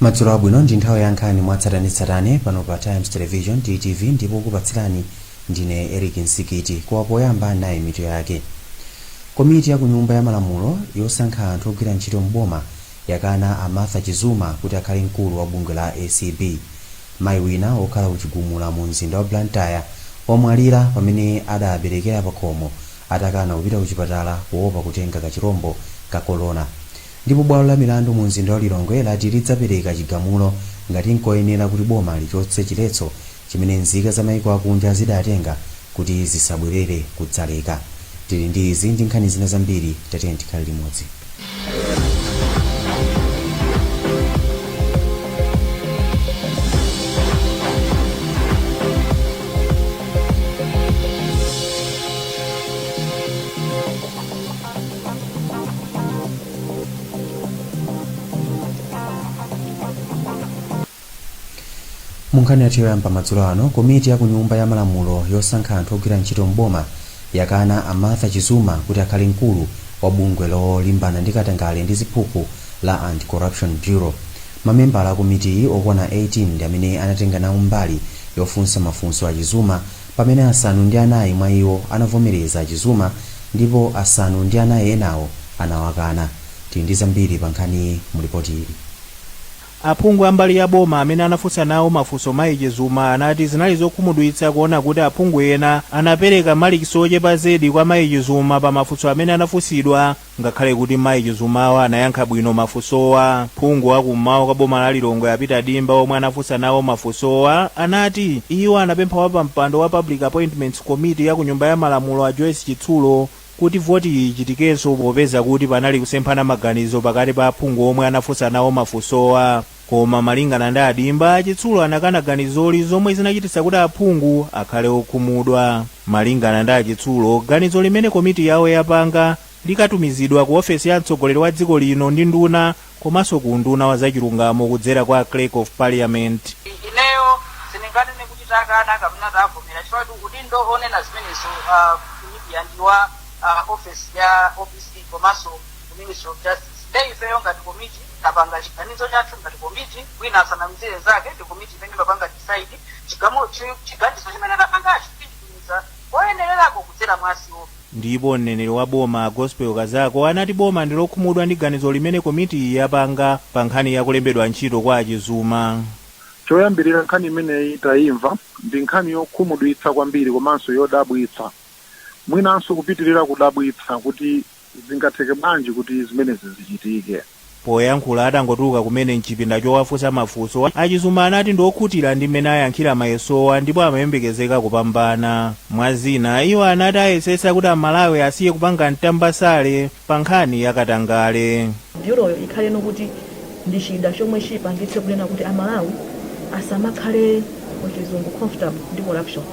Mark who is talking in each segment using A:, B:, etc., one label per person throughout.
A: Madzulo abwino. Ndi nthawi ya nkhani mwatsatanetsatane pano pa Times Television, TTV, ndipo kupatsirani ndine Eric Nsikiti. Koma poyamba, nayi mitu yake. Komiti ya ku Nyumba ya Malamulo yosankha anthu ogwira ntchito mboma yakana a Martha Chizuma kuti akhale mkulu wa bungwe la ACB. Mayi wina wokhala kuchigumula mu mzinda wa Blantyre wamwalira pamene adaberekera pakhomo atakana kupita kuchipatala kuopa kutenga kachirombo ka korona. Ndipo bwalo la milandu mu mzinda wa Lilongwe lati lidzapereka chigamulo ngati nkoyenera kuti boma lichotse chiletso chimene nzika za maiko akunja zidatenga kuti zisabwerere kudzaleka. Tili ndi izi ndi nkhani zina zambiri, tatiyeni tikhale limodzi. Mu nkhani yathu yoyamba madzulo ano, komiti ya ku Nyumba ya Malamulo yosankha anthu ogwira ntchito mboma yakana a Martha Chizuma kuti akhale mkulu wa bungwe lolimbana ndi katangale ndi ziphuphu la Anti-Corruption Bureau. Mamembala a komitiyi okwana 18 ndi amene anatenga nawo mbali yofunsa mafunso a Chizuma, pamene asanu ndi anayi mwa iwo anavomereza a Chizuma ndipo asanu ndi anayi enawo anawakana. Tili ndi zambiri pa nkhaniyi mu lipoti ili.
B: Aphungu a mbali ya boma amene anafunsa nawo mafunso mayi Chizuma anati zinali zokhumudwitsa kuona kuti aphungu ena anapereka malikisi ochepa zedi kwa mayi Chizuma pa mafunso amene anafunsidwa, ngakhale kuti mayi Chizumawa anayankha bwino mafunsowa. Phungu wakummawa kwa boma la Lilongwe, a Peter Dimba, omwe anafunsa nawo mafunsowa, anati iwo anapempha wapampando wa Public Appointments Committee ya ku Nyumba ya Malamulo, a Joyce Chitsulo, kuti voti iyi ichitikenso popeza kuti panali kusemphana maganizo pakati pa aphungu omwe anafunsa nawo mafunsowa. Koma malingana ndi a Dimba, Chitsulo anakana ganizoli, zomwe zinachititsa kuti aphungu akhale okhumudwa. Malingana ndi Achitsulo, ganizo limene komiti yawo yapanga likatumizidwa ku ofesi ya mtsogoleri wa dziko lino ndi nduna komanso ku unduna wa zachilungamo kudzera kwa Clerk of Parliament.
C: Ineyo sindinganene kuti takana kapena tavomera chifukwa kuti udindo onena zimenezo komiti ndi wa office ya OPC komanso ku Ministry of Justice. Nde ifeyo ngati komiti tapanga chiganizo chathu ngati komiti, wina asanamizire zake, ndi komiti imene imapanga decide. Chiganizo chimene tapangacho tichitumiza koyenererako kudzera mwa COP.
B: Ndipo mneneri wa boma, Gospel Kazako, anati boma ndi lokhumudwa ndi ganizo limene komitiyi yapanga pa nkhani ya kulembedwa ntchito kwa Achizuma.
D: Choyambirira, nkhani imeneyi tayimva, ndi nkhani yokhumudwitsa kwambiri komanso yodabwitsa, mwinanso kupitirira kudabwitsa, kuti zingatheke bwanji kuti zimenezi zichitike.
B: Poyankhula atangotuluka kumene mchipinda chowafunsa mafunso, Achizuma anati ndi okhutira ndi mmene ayankhira mayesowa ndipo amayembekezeka kupambana. Mwazina, iwo anati ayesetsa kuti Amalawi asiye kupanga mtambasale pa nkhani yakatangale.
E: Bureauyo ikhaleno kuti ndi chida chomwe chipangitse kunena kuti Amalawi asamakhale, muchizungu, comfortable ndi corruption.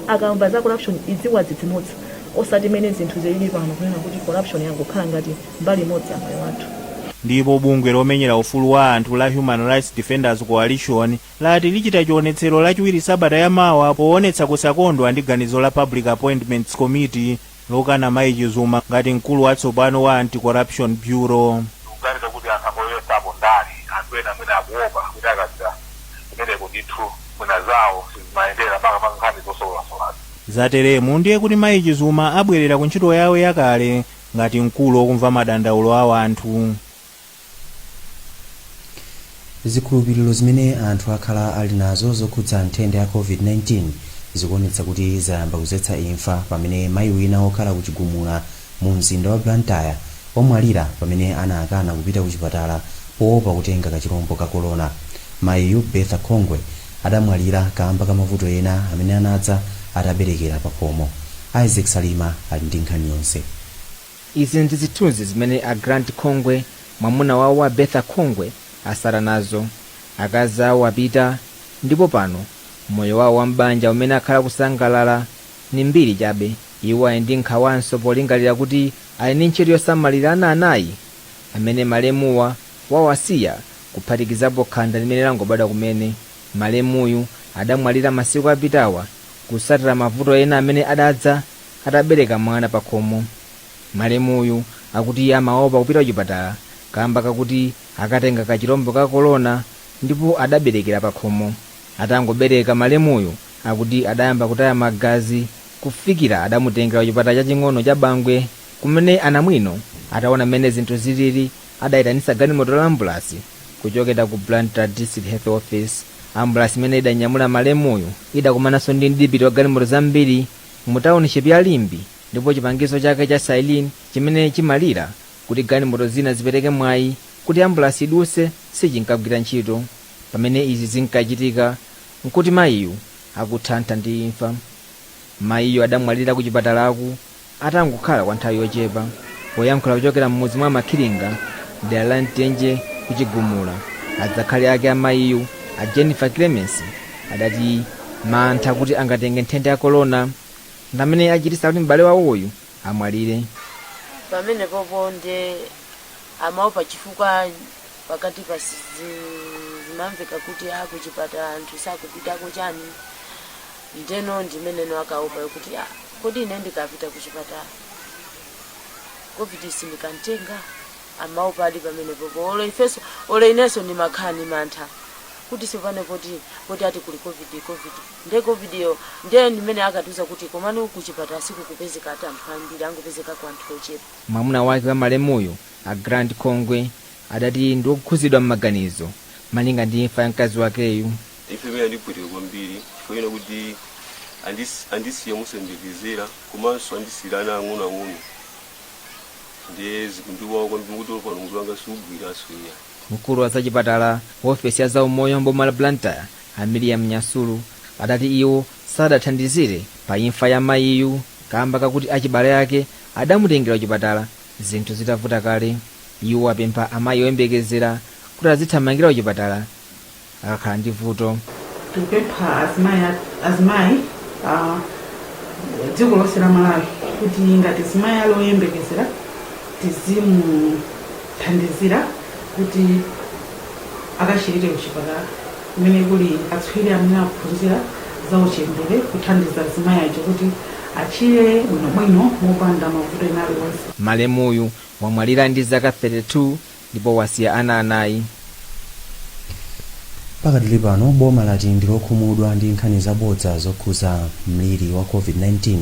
E: Akamva za corruption idziwadzidzimutsa, osati mene zinthu zilili pano kunena kuti corruption yangokhala ngati mbali imodzi ya moyo wathu.
B: Ndipo bungwe lomenyera ufulu wa anthu la Human Rights Defenders Coalition lati lichita chionetsero Lachiwiri sabata yamawa poonetsa kusakondwa ndi ganizo la Public Appointments Committee lokana mayi Chizuma ngati mkulu watsopano wa Anti-Corruption Bureau.
F: Ndikuganiza kuti anthu angoyesapo ndale. Anthu ena mwina akuopa kuti akapita kumeneko ndithu mwina zawo sizimayendera, makamaka nkhani zosololasololazi.
B: Zateremu ndiye kuti mayi Chizuma abwerera ku ntchito yawo yakale ngati mkulu wokumva madandaulo a anthu.
A: Zikhulupiriro zimene anthu akhala ali nazo zokhudza nthenda ya COVID-19 zikuonetsa kuti zayamba kudzetsa imfa, pamene mayi wina wokhala ku Chigumula mu mzinda wa Blantyre wamwalira pamene anakana kupita ku chipatala poopa kutenga kachirombo ka korona. Mayiyu, Bertha Khongwe, adamwalira kamba ka mavuto ena amene anadza ataberekera pakhomo. Isaac Salima ali ndi nkhani yonse.
G: Izi ndi zithunzi zimene a Grant Khongwe, mwamuna wawo wa Bertha Khongwe, asala nazo. Akazi awo apita, ndipo pano moyo wawo wa m'banja umene akhala kusangalala ni mbiri chabe. Iwo ali ndi nkhawanso polingalira kuti ali ndi ntchito yosamalira ana anayi amene malemuwa wawasiya, kuphatikizapo khanda limene langobadwa kumene. Malemuyu adamwalira masiku apitawa kutsatira mavuto ena amene adadza atabereka mwana pakhomo. Malemuyu akuti iye amaopa kupita kuchipatala kamba kakuti akatenga kachirombo ka korona. Ndipo adaberekera pakhomo. Atangobereka, malemuyo akuti adayamba kutaya magazi kufikira adamutengera kuchipatala chaching'ono cha Bangwe, kumene anamwino ataona mmene zinthu zilili adayitanitsa galimoto la ambulasi kuchokera ku Blantyre District Health Office. Ambulasi imene idanyamula malemuyo idakumananso ndi mdipiti wa galimoto zambiri mu township ya Limbe, ndipo chipangizo chake cha siren chimene chimalira kuti galimoto zina zipereke mwayi kuti ambulasi iduse sichinkagwira ntchito. Pamene izi zinkachitika nkuti mayiyu akuthantha ndi imfa. Mayiyo adamwalira ku chipatalaku atangokhala kwa nthawi yochepa. Poyankhula kuchokera m'mudzi mwa Makhiringa, dera la Mtenje kuchigumula, adzakhale ake amayiyu a Jennifer Clemens adati mantha kuti angatenge nthenda ya korona ndamene achititsa kuti m'bale wawoyu amwalire.
H: Pamene popo nde amaopa chifukwa pakati pa zimamveka kuti akuchipatala anthu sakupitako chani. Ndeno ndimeneno akaopa kuti, "Ah, kodi ine ndikapita kuchipatala COVID sindikantenga?" Amaopa ali pamene popo. Olo ifenso, olo inenso ndimakhala ndi mantha kuti sipane poti ati kuli COVID, COVID nde COVID yo. Nde ndimene akatiuza kuti komano kuchipatala sikukupezeka ati anthu ambiri, angopezekako anthu ochepa.
G: Mwamuna wake wa malemuyo, a Grant Khongwe, adati ndikukhuzidwa m'maganizo malinga ndi imfa ya mkazi wakeyu.
I: Ife imene andipweteka kwambiri chifukwa china kuti andisiya musayembekezera, komanso andisiyira ana ang'onoang'ono, ndiye zikundiwawa kwambiri kuti pano mutu wanga siugwiranso iya.
G: Mkulu wa zachipatala ku ofesi ya zaumoyo mboma la Blantyre, a Miriam Nyasulu, adati iwo sadathandizire pa imfa ya mayiyu kamba kakuti achibale ake adamutengera kuchipatala zinthu zitavuta kale. Iwo apempha amayi oyembekezera kuti azithamangira kuchipatala akakhala ndi vuto.
J: Tikupempha azimayi dziko lonse la Malawi kuti ngati azimayi ali oyembekezera, tizimuthandizira kuti akachirire kuchipatala kumene kuli atswiri amene akuphunzira za uchembere, kuthandiza azimayi aja kuti achire bwinobwino mopanda mavuto ena aliwonse.
G: Malemuyu wamwalira ndi zaka 32 ndipo wasiya ana anayi.
A: Pakadali pano boma lati ndilokhumudwa ndi nkhani zabodza zokhuza mliri wa COVID-19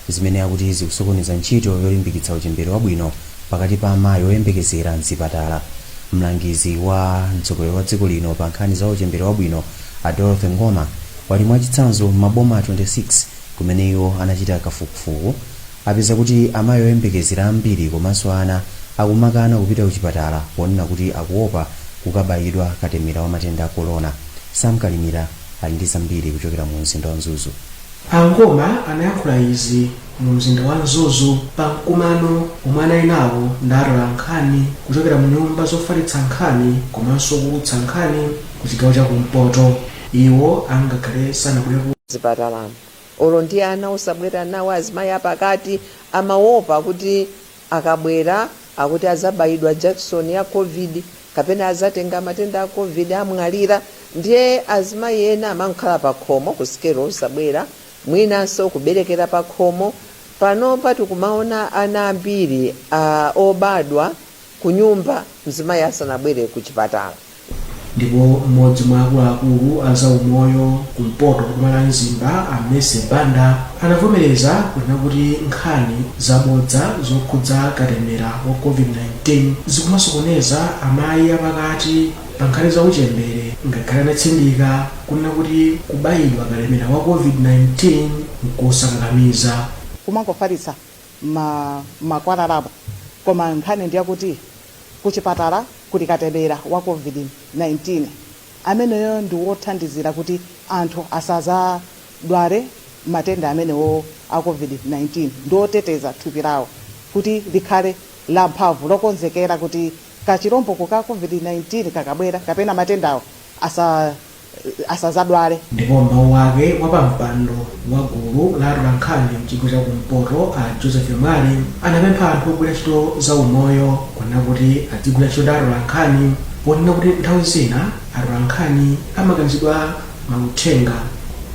A: zimene akuti zikusokoneza ntchito yolimbikitsa uchembere wabwino pakati pa amayi oyembekezera mzipatala. Mlangizi wa mtsogoleri wa dziko lino pa nkhani za uchembere wabwino, a Dorothy Ngoma, wati mwachitsanzo maboma 26 kumene iwo anachita kafukufuku apeza kuti amayi oyembekezera ambiri komanso ana akumakana kupita kuchipatala ponena kuti akuopa kukabayidwa katemera wa matenda a korona. Sam Kalimira ali ndi zambiri kuchokera mu mzinda wa Mzuzu.
K: Angoma anayankhula izi mu mzinda wa Mzuzu pa mkumano omwe anali nawo ndi atola nkhani kuchokera mu nyumba zofalitsa nkhani komanso kuwulutsa nkhani ku chigawo cha kumpoto. Iwo angakhale sanabwere ku
L: zipatalamo, olo ndi ana osabwera nawo, azimayi apakati amaopa kuti akabwera akuti azabayidwa jakisoni ya COVID kapena azatenga matenda a COVID, amwalira. Ndiye azimayi ena amankhala pa khomo ku sikelo osabwera, mwinanso kuberekera pa khomo. Panopa tikumaona ana ambiri obadwa ku nyumba mzimayi asanabwere ku chipatala.
K: Ndipo mmodzi mwa akuluakulu a zaumoyo kumpoto kuboma la Mzimba, a Mese Banda, anavomereza kunena kuti nkhani zabodza zokhudza katemera wa COVID-19 zikumasokoneza amayi apakati pa nkhani za uchembere, ngakhale anatsindika kunena kuti kubayidwa katemera wa COVID-19 nkosakakamiza.
M: Kumangofalitsa makwalalapo, koma nkhani ndiyakuti kuchipatala kuli katemera wa COVID-19 ameneyo ndi wothandizira kuti anthu asazadwale matenda amenewo a COVID-19, ndi oteteza thupi lawo kuti likhale lamphamvu lokonzekera kuti kachilomboko ka COVID-19 kakabwera kapena matendawo asazadwale.
K: Ndipo mawu ake, wapampando wa gulu la atolankhani mchigawo cha kumpoto, a Joseph Mwale, anapempha anthu ogwira ntchito za umoyo kunena kuti adzigwira ntchito ndi atolankhani, ponena kuti nthawi zina atolankhani amakanizidwa mauthenga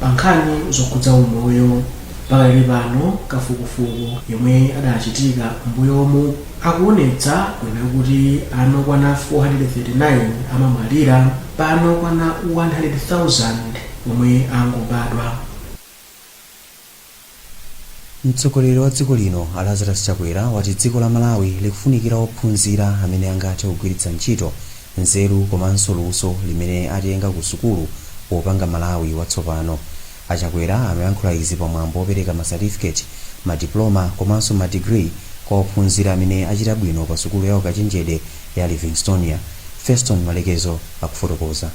K: pa nkhani zokhudza umoyo. Pakali pano kafukufuku yomwe adachitika m'mbuyomu akuonetsa kunena kuti ana okwana 439 amamwalira pa ana okwana 100,000 omwe angobadwa.
A: Mtsogoleri wa dziko lino a Lazarus Chakwera wati dziko la Malawi likufunikira ophunzira amene angathe kugwiritsa ntchito nzeru komanso luso limene atenga ku sukulu popanga Malawi watsopano. A Chakwera amayankhula izi pamwambo wopereka ma certificate, ma diploma komanso ma degree kwa ophunzira amene achita bwino pa sukulu ya ukachenjede ya Livingstonia. Feston Malekezo akufotokoza.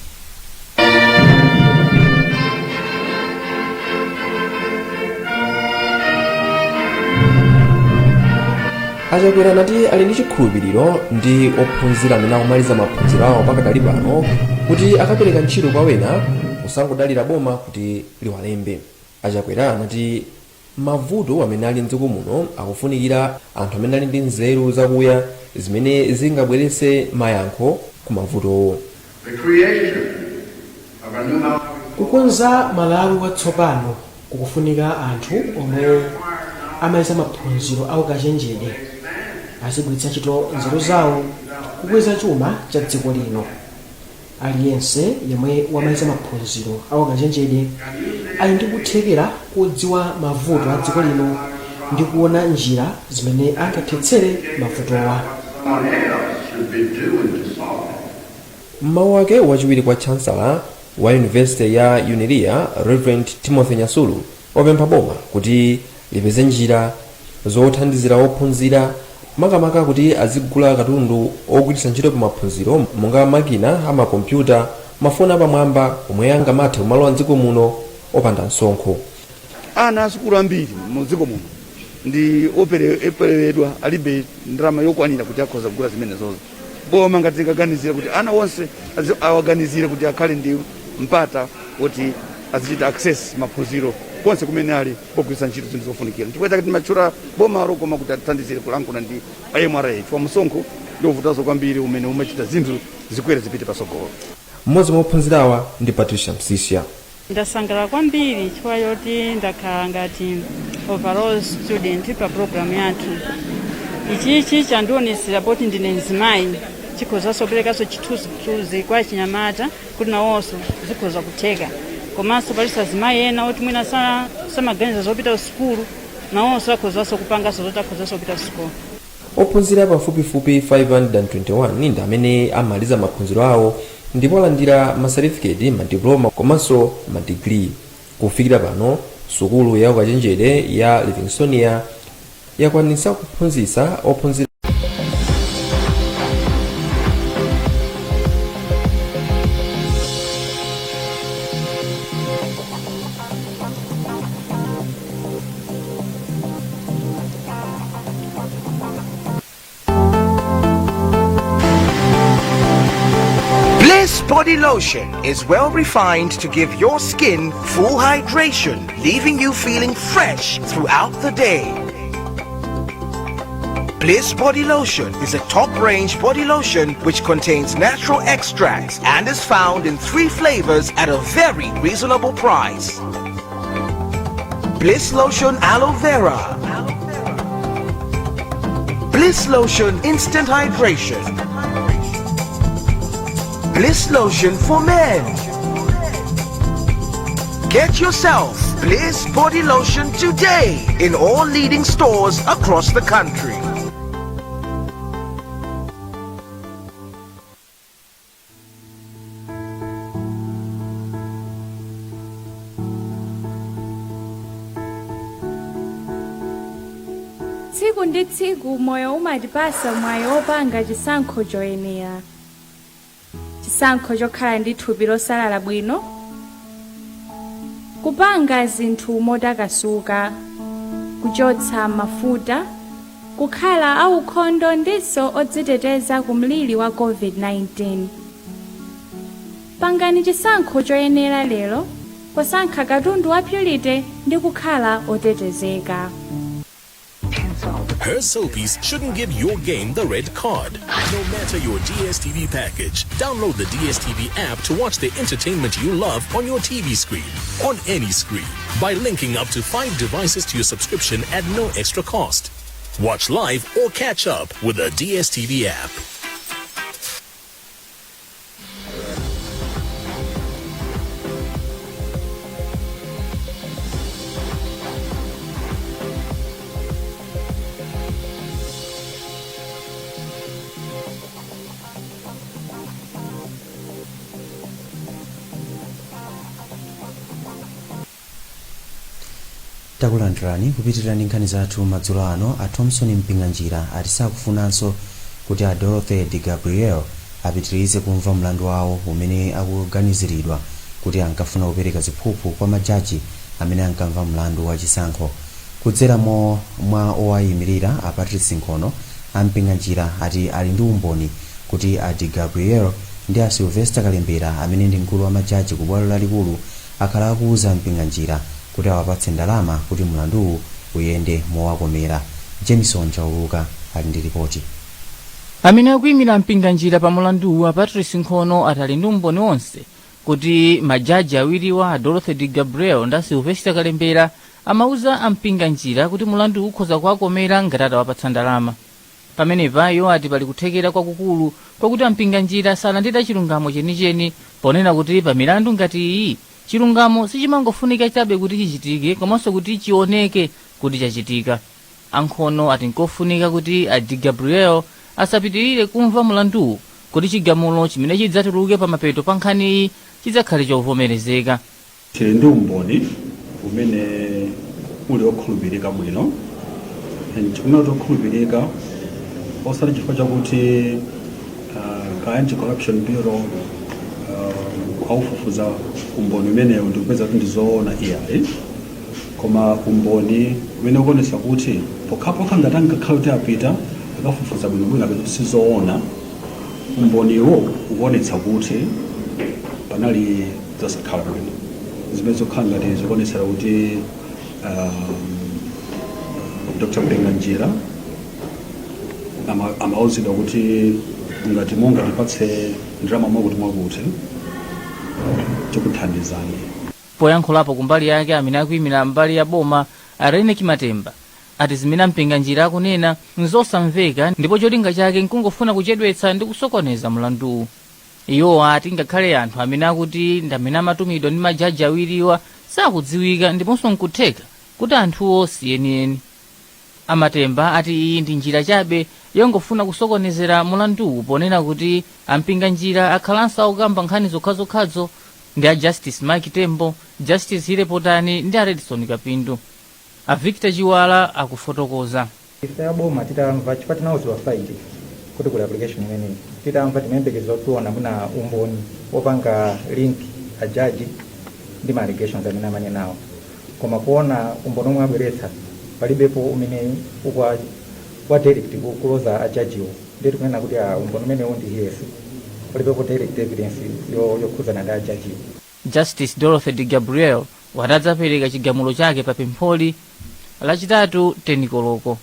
N: A Chakwera anati ali ndi chikhulupiriro ndi ophunzira amene akumaliza maphunziro awo pakadali pano kuti akapereka ntchito kwa wena kusangodalira boma kuti liwalembe. A Chakwera anati mavuto amene ali mdziko muno akufunikira anthu amene ali ndi nzeru zakuya zimene zingabweretse mayankho ku mavutowo.
K: Kukonza Malawi watsopano kukufunika anthu omwe amaliza maphunziro a ukachenjede azigwiritsa ntchito nzeru zawo kukweza chuma cha dziko lino. Aliyense yemwe wamaliza maphunziro a ukachenjede ali ndi kuthekera kodziwa mavuto a dziko lino ndi kuona njira zimene angathetsere mavutowa.
N: M'mawu ake, wachiwiri kwa Chancellor wa yunivesite ya Unilia, Rev Timothy Nyasulu, wapempha boma kuti lipeze njira zothandizira ophunzira makamaka kuti azigula katundu ogwiritsa ntchito pa maphunziro monga makina a makompyuta, mafoni apamwamba omwe angamathe kumalowa mdziko muno opanda msonkho.
O: Ana asukulu ambiri mu dziko muno ndi opereredwa, alibe ndalama yokwanira kuti akhoza kugula zimenezozo. Boma ngati lingaganizire kuti ana onse awaganizire kuti akhale ndi mpata woti azichita access maphunziro konse kumene ali pogwiritsa ntchito zinthu zofunikira. Chifukwa chake timatchula bomalo koma kuti atithandizire kulankhula ndi MRA, chifukwa msonkho ndi wovutanso kwambiri umene umachita zinthu zikwere zipite patsogolo.
N: Mmodzi mwa ophunzirawa ndi Patricia Msisya.
P: Ndasangalala kwambiri chifukwa choti ndakhala ngati overall student pa program yathu. Ichichi chandionetsera poti ndine mzimayi chikhozanso kuperekanso chithunzithunzi kwa achinyamata kuti nawonso zikhoza kutheka. Komanso palinso azimayi ena oti mwina samaganiza zopita ku sukulu, nawonso akhozanso kupanganso zoti akhozanso kupita ku sukulu.
N: Ophunzira pafupifupi 521 ndi amene amaliza maphunziro awo ndipo alandira masatifiketi, madiploma komanso madigiri. Kufikira pano, sukulu ya ukachenjede ya Livingstonia yakwanitsa kuphunzitsa ophunzira
Q: Bliss Body Lotion is well refined to give your skin full hydration, leaving you feeling fresh throughout the day. Bliss Body Lotion is a top-range body lotion which contains natural extracts and is found in 3 flavors at a very reasonable price. Bliss Lotion Aloe Vera, Bliss Lotion Instant Hydration, Bliss Lotion for Men. Get yourself Bliss Body Lotion today in all leading stores across the country.
R: Tsiku ndi tsiku moyo umatipasa mwayi wopanga chisankho choyenera, chisankho chokhala ndi thupi losalala bwino, kupanga zinthu motakasuka, kuchotsa mafuta, kukhala aukhondo ndinso odziteteza ku mliri wa COVID-19. Pangani chisankho choyenera lero posankha katundu wa Purity ndi kukhala otetezeka.
S: Her soapies shouldn't give your game the red card. No matter your DSTV package, download the DSTV app to watch the entertainment you love on your TV screen, on any screen, by linking up to 5 devices to your subscription at no extra cost. Watch live or catch up with the DSTV app.
A: Takulandirani kupitirira ndi nkhani zathu madzulo ano. A Thomson Mpinganjira ati sakufunanso kuti a Dorothy De Gabriel apitirize kumva mlandu wawo umene akuganiziridwa kuti ankafuna kupereka ziphuphu kwa majaji amene ankamva mlandu wa chisankho. Kudzera mwa owayimirira a Patrice Nkhono, a Mpinganjira ati ali ndi umboni kuti a De Gabriel ndi a Sylvester Kalembera, amene ndi mkulu wa majaji ku bwalo lalikulu, akhala akuwuza Mpinganjira kuti awapatse ndalama kuti mlanduwu uyende mowakomera. Jameson Chauluka ali ndi ripoti.
T: Amene akuyimira Mpinganjira pa mulanduwu, a Patrice Nkhono, ati ali ndi umboni wonse kuti majaji awiriwa, a Dorothy De Gabriel ndi a Sylvester Kalembera, amauza a Mpinganjira kuti mulandu ukhoza kuwakomera ngati atawapatsa ndalama. Pamenepa iwo ati pali kuthekera kwakukulu kwakuti a Mpinganjira salandira chilungamo chenicheni, ponena kuti pa milandu ngati iyi chilungamo sichimangofunika chabe kuti chichitike, komanso kuti chioneke kuti chachitika. A Nkhono ati nkofunika kuti a De Gabriel asapitirire kumva mulanduwu kuti chigamulo chimene chidzatuluke pamapeto pa nkhaniyi chidzakhale chovomerezeka.
U: Tili ndi umboni umene uli okhulupirika bwino, and tikunena kuti okhulupirika osati chifukwa chakuti ka Anti-Corruption Bureau aufufuza umboni umenewu ndikupeza kuti ndi zoona, iyayi, koma umboni umene ukuonetsa kuti pokhapokha ngati angakhala kuti apita akafufuza bwinobwino apeza kuti sizoona, umboniwo ukuonetsa kuti panali zosakhala bwino zimene zikukhala ngati zikuonetsera kuti Dr Mpinganjira amauzidwa kuti ngati mungatipatse ndalama mwakuti mwakuti tikuthandizani.
T: Poyankhulapo kumbali yake, amene akuyimira mbali ya boma, a Reyneck Matemba, ati zimene a Mpinganjira akunena nzosamveka ndipo cholinga chake nkungofuna kuchedwetsa ndi kusokoneza mlanduwu. Iwo ati ngakhale anthu amene akuti ndi amene amatumidwa ndi majaji awiriwa sakudziwika ndiponso nkutheka kuti anthuwo si enieni. A Matemba ati iyi ndi njira chabe yongofuna kusokonezera mulanduwu, ponena kuti a Mpinganjira akhalanso akukamba nkhani zokhazokhazo ndi a Justice Mike Tembo, Justice Healey Potani ndi a Redson Kapindu. A Victor Chiwala akufotokoza.
V: Ife aboma titamva, chifukwa tinauzidwa Friday kuti kuli application imeneyi, titamva timayembekezera kuti tiona mwina umboni wopanga link ajaji ndi ma allegations amene amanenawo, koma kuona umboni omwe abweretsa palibepo umene ukwa wa direct kuloza ajajiwo. Ndiye tikunena kuti umboni umenewu ndi hearsay, palibepo direct evidence yokhudzana ndi ajajiwo.
T: Justice Dorothy DeGabriele wati adzapereka chigamulo chake pa pempholi Lachitatu 10 koloko.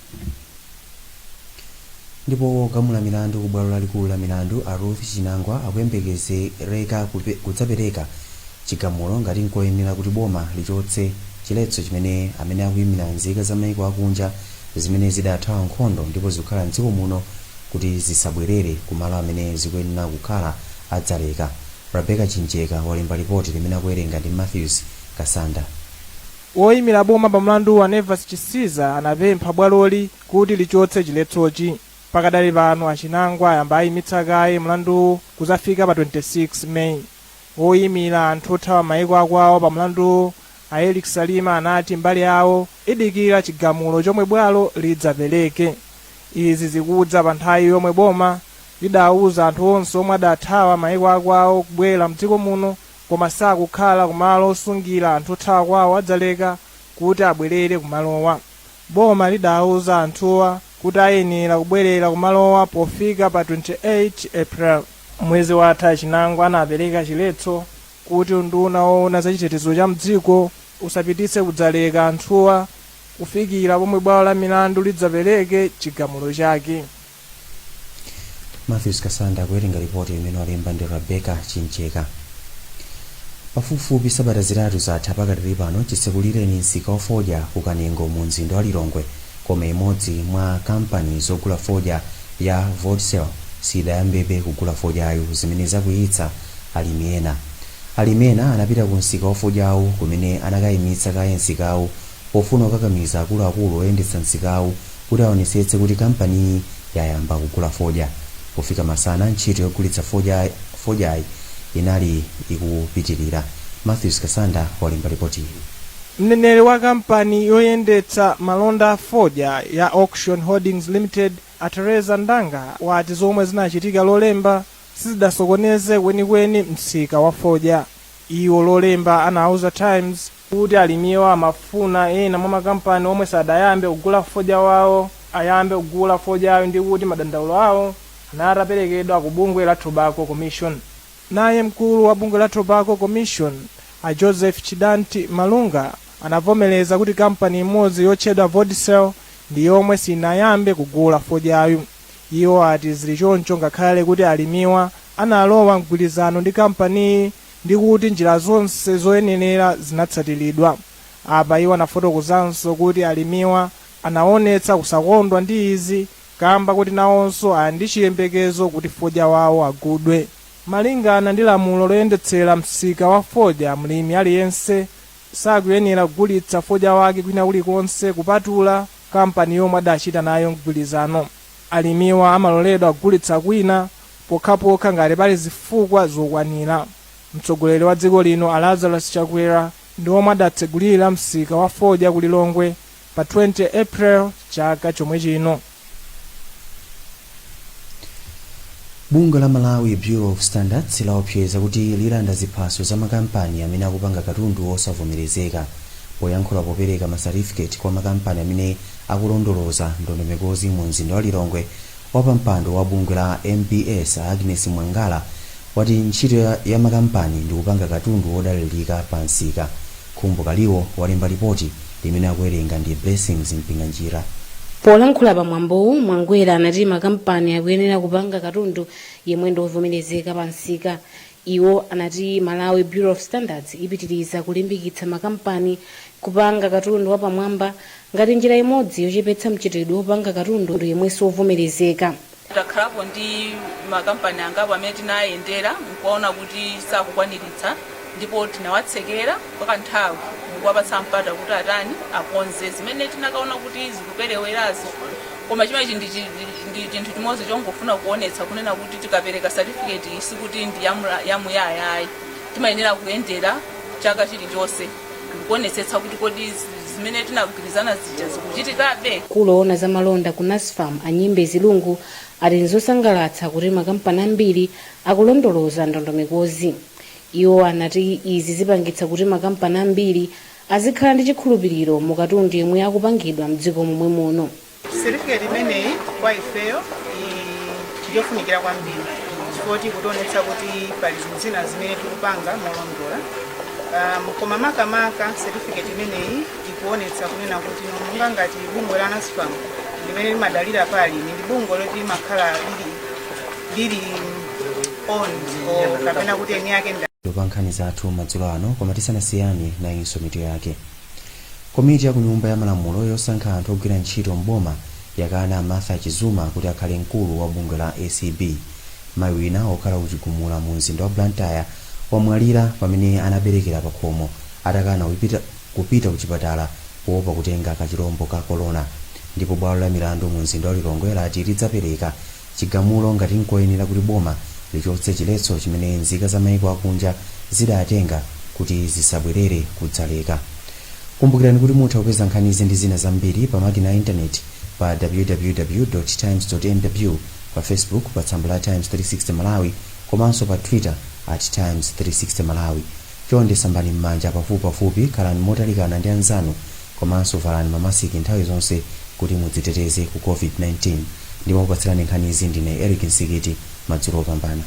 A: Ndipo wogamula milandu ku bwalo lalikulu la milandu a Ruth Chinangwa akuyembekezereka kudzapereka chigamulo ngati nkoyenera kuti boma lichotse chiletso chimene amene akuyimira nzika za maiko akunja zimene zidathawa nkhondo ndipo zikukhala mdziko muno kuti zisabwerere ku malo amene zikuyenera kukhala a Dzaleka. Rebecca Chinjeka walemba lipoti limene akuwerenga ndi Mathews Kasanda.
W: Woyimira boma pa mlanduwu, a Nevers Chisiza, anapempha bwaloli kuti lichotse chiletsochi. Pakadali pano, a Chinangwa ayamba ayimitsa kaye mlanduwu kuzafika pa 26 May. Woyimira anthu othawa maiko akwawo pa mlanduwu, a Eric Salima, anati mbali yawo idikira chigamulo chomwe bwalo lidzapereke. Izi zikudza pa nthawi yomwe boma lidauza anthu onse omwe adathawa maiko akwawo kubwera mdziko muno koma sakukhala kumalo osungira anthu othawa kwawo a Dzaleka kuti abwerere kumalowa. Boma lidauza anthuwa kuti ayenera kubwerera kumalowa pofika pa 28 April. Mwezi watha, Chinangwa anapereka chiletso kuti unduna woona za chitetezo cha mdziko usapititse ku Dzaleka anthuwa Kufikira pomwe bwalo la milandu lidzapereke chigamulo chake.
A: Matthews Kasanda akuwerenga ripoti imene walemba ndi Rebecca Chincheka. Pafupifupi sabata 3 zatha pakatili pano chitsekulireni msika wa fodya ku Kanengo mu mzinda wa Lilongwe, koma imodzi mwa kampani zogula fodya ya Vodsel sidayambebe kugula fodyayo, zimene zakwiyitsa alimi ena. Alimi ena anapita ku msika wa fodyawu kumene anakayimitsa kaye msikawu pofuna kukakamiza akuluakulu oyendetsa msikawu kuti aonetsetse kuti kampaniyi yayamba kugula fodya. Pofika masana, ntchito yogulitsa fodyayi inali ikupitirira. Matthews Kasanda walemba ripoti iyi.
W: Mneneri wa kampani yoyendetsa malonda a fodya ya Auction Holdings Limited, a Teresa Ndanga, wati zomwe zinachitika Lolemba sizidasokoneze kwenikweni msika wa fodya. Iwo Lolemba anauza Times kuti alimiwa amafuna ena mwa makampani omwe sadayambe kugula fodya wawo ayambe kugula fodyayo, ndi kuti madandaulo awo anataperekedwa ku bungwe la Tobacco Commission. Naye mkulu wa bungwe la Tobacco Commission, a Joseph Chidanti Malunga, anavomereza kuti kampani imodzi yotchedwa Vodsel ndi yomwe sinayambe kugula fodyayo. Iwo ati zili choncho ngakhale kuti alimiwa analowa mgwirizano ndi kampaniyi ndi kuti njira zonse zoyenera zinatsatiridwa. Apa iwo anafotokozanso kuti alimiwa anaonetsa kusakondwa ndi izi kamba kuti nawonso ali ndi chiyembekezo kuti fodya wawo agudwe. Malingana ndi lamulo loyendetsera msika wa fodya, mlimi aliyense sakuyenera kugulitsa fodya wake kwina kulikonse kupatula kampani yomwe adachita nayo mgwirizano. Alimiwa amaloledwa kugulitsa kwina pokhapokha ngati pali zifukwa zokwanira. Mtsogoleri wa dziko lino, a Lazarus Chakwera, ndi omwe adatsegulira msika wa fodya ku Lilongwe pa 20 April chaka chomwe chino.
A: Bungwe la Malawi Bureau of Standards laopseza kuti lilanda ziphaso za makampani amene akupanga katundu osavomerezeka. Poyankhula popereka ma certificate kwa makampani amene akulondoloza ndondomekozi mu mzinda wa Lilongwe, wapampando wa bungwe la MBS, a Agnes Mwangala, wati ntchito ya makampani ndikupanga katundu wodalirika pa msika. Khumbo Kaliwo walemba lipoti limene akuwerenga ndi Blessings Mpinganjira.
C: Polankhula pa mwambowu, Mwangwera anati makampani akuyenera kupanga katundu yemwe ndi ovomerezeka pa msika. Iwo anati Malawi Bureau of Standards ipitiriza kulimbikitsa makampani kupanga katundu wapamwamba ngati njira imodzi yochepetsa mchitidwe wopanga katundu yemwe siovomerezeka.
D: Takhalapo ndi makampani angapo amene tinayendera nkuwaona kuti sakukwaniritsa, ndipo tinawatsekera kwa kanthawi nkuwapatsa mpata kuti atani, akonze zimene tinakaona kuti zikuperewerazo. Koma chimenechi ndi chinthu chimodzi chongofuna kuonetsa kunena kuti tikapereka certificate sikuti ndi yamuyaya ayi. Timayenera kuyendera chaka chilichonse ndikuonetsetsa kuti kodi zimene tinagwirizana zija zikuchitikabe.
C: Mkulu woona za malonda ku NASFAM, a Nyimbe Zilungu, ati nzosangalatsa kuti makampani ambiri akulondoloza ndondomekozi. Iwo anati izi zipangitsa kuti makampani ambiri azikhala ndi chikhulupiriro mu katundu yemwe akupangidwa mdziko momwe muno.
E: Certificate imeneyi kwa ifeyo ndiyofunikira kwambiri chifukwa ikutionetsa kuti pali zinthu zina zimene tikupanga molondola. Koma makamaka certificate imeneyi ikuonetsa kunena kuti monga ngati bungwe la NASFAM limene limadalira pa alimi, ndi bungwe loti limakhala lili owned or kapena kuti eni ake ndi
A: Pa nkhani zathu madzulo ano, koma tisanasiyane, nayinso mitu yake. Komiti ya ku Nyumba ya Malamulo yosankha anthu ogwira ntchito m'boma yakana Martha Chizuma kuti akhale mkulu wa bungwe la ACB. Mayi wina wokhala ku Chigumula mu mzinda wa Blantyre wamwalira pamene anaberekera pakhomo atakana kupita kuchipatala poopa kutenga kachilombo ka kolona. Ndipo bwalo la milandu mu mzinda wa Lilongwe lati lidzapereka chigamulo ngati nkoyenera kuti boma lichotse chiletso chimene nzika za maiko akunja zidatenga kuti zisabwerere ku Dzaleka. Kumbukirani kuti mutha kupeza nkhanizi ndi zina zambiri pa makina a intaneti pa www.times.mw, pa Facebook pa tsamba la Times 360 Malawi, komanso pa Twitter @Times360Malawi. Chonde sambani m'manja pafupipafupi, khalani motalikana ndi anzanu komanso valani mamasiki nthawi zonse kuti mudziteteze ku COVID-19. Ndimakupatsirani nkhanizi ndine Eric Nsikiti. Madzulo opambana.